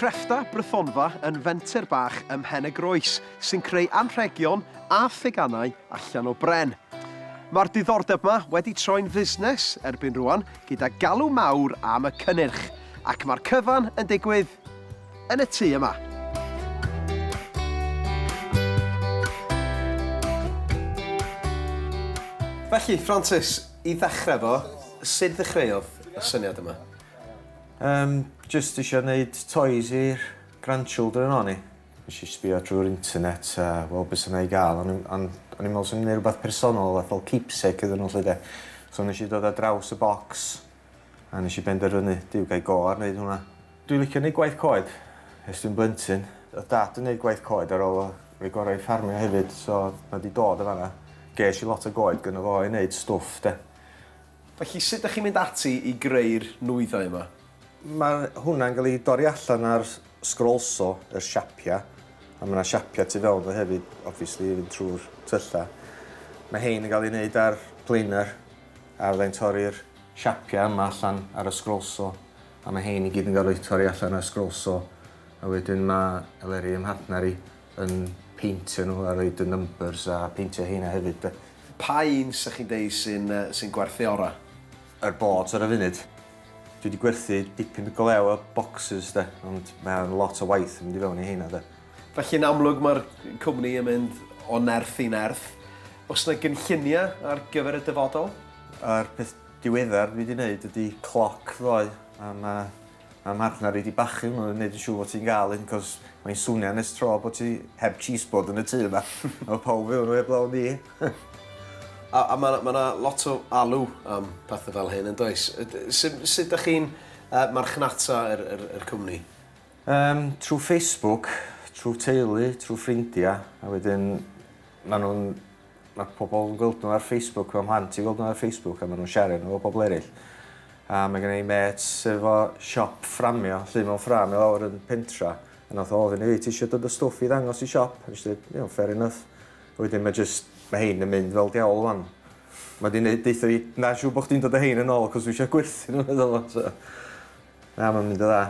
Creffta Brythonfa yn fenter bach ym Mhen-y-groes sy'n creu anrhegion a theganau allan o bren. Mae'r diddordeb 'ma wedi troi'n fusnes erbyn rwan gyda galw mawr am y cynnyrch, ac mae'r cyfan yn digwydd yn y tŷ yma. Felly, Francis, i ddechrau efo, sut ddechreuodd y syniad yma? Yym, jyst isio neud toys i'r grandchildren o'n i. Nes i sbio drwy'r internet a weld be' sy 'na i ga'l o'n i'm on' o'n i'n me'wl swn i'n neud rwbath personol fath fel keepsake iddyn nhw 'lly 'de. So nesh i dod ar draws y bocs a nesh i benderfynu Duw gai go ar neud hwnna. Dwi licio neud gwaith coed ers dwi'n blentyn. O'dd dad yn neud gwaith coed ar ôl o roi gorau i ffarmio hefyd so ma' 'di dod o fan 'na. Ges i lot o goed gynno fo i neud stwff 'de. Felly sut dych chi'n mynd ati i greu'r nwyddau yma? Mae hwnna'n cael ei dorri allan ar scroll saw, yr siapia, a mae 'na siapia tu fewn iddo hefyd obviously i fynd trwy'r tylla. Mae hein yn cael ei wneud ar planer a fyddai'n torri'r siapia yma allan ar y scroll saw a mae hein i gyd yn cael eu torri allan ar scroll saw a wedyn mae Eleri 'y mhartner i yn peintio nhw a roid y numbers a peintio heina hefyd 'de. Pa un 'sa chi'n deud sy'n sy'n gwerthu ora? Yr boards ar y funud. Dwi 'di gwerthu dipyn go lew o boxes 'de, ond mae o'n lot o waith yn mynd i fewn i heina 'de. Felly yn amlwg mae'r cwmni yn mynd o nerth i nerth. Oes 'na gynlluniau ar gyfer y dyfodol? Yr peth diweddar dwi 'di neud ydi cloc ddoe a ma' Ma' mhartnar i 'di bachu hwnnw yn neud yn siŵr fo' ti'n ga'l un 'c'os mae'n swnian ers tro bo' ti heb cheese board yn y tŷ 'ma. A ma' pawb efo nhw heblaw ni. A a ma' 'na ma' 'na lot o alw am pethe fel hyn yndoes? Sut sut 'dach chi'n yy marchnata yr yr yr cwmni? Yym trw Facebook, trw teulu, trw ffrindia, a wedyn ma' nw'n Ma' pobol yn gweld nhw ar Facebook, ma' mhlant i gweld nhw ar Facebook a ma' nw'n shario nhw efo pobol eryll. A ma' gynna i mêt efo siop fframio, llun mewn ffrâm i lawr yn Pentra, a nath o ofyn i fi ti isio dod â stwff i ddangos i siop? A nesh i ddeud you know fair enough. A wedyn ma' jyst ma' hein yn mynd fel diawl ŵan. Ma' 'di neud deutha fi na siŵr bo' chdi'n dod â hein yn ôl 'c'os dwi isio gwerthu nhw medda fo so. Na ma'n mynd yn dda.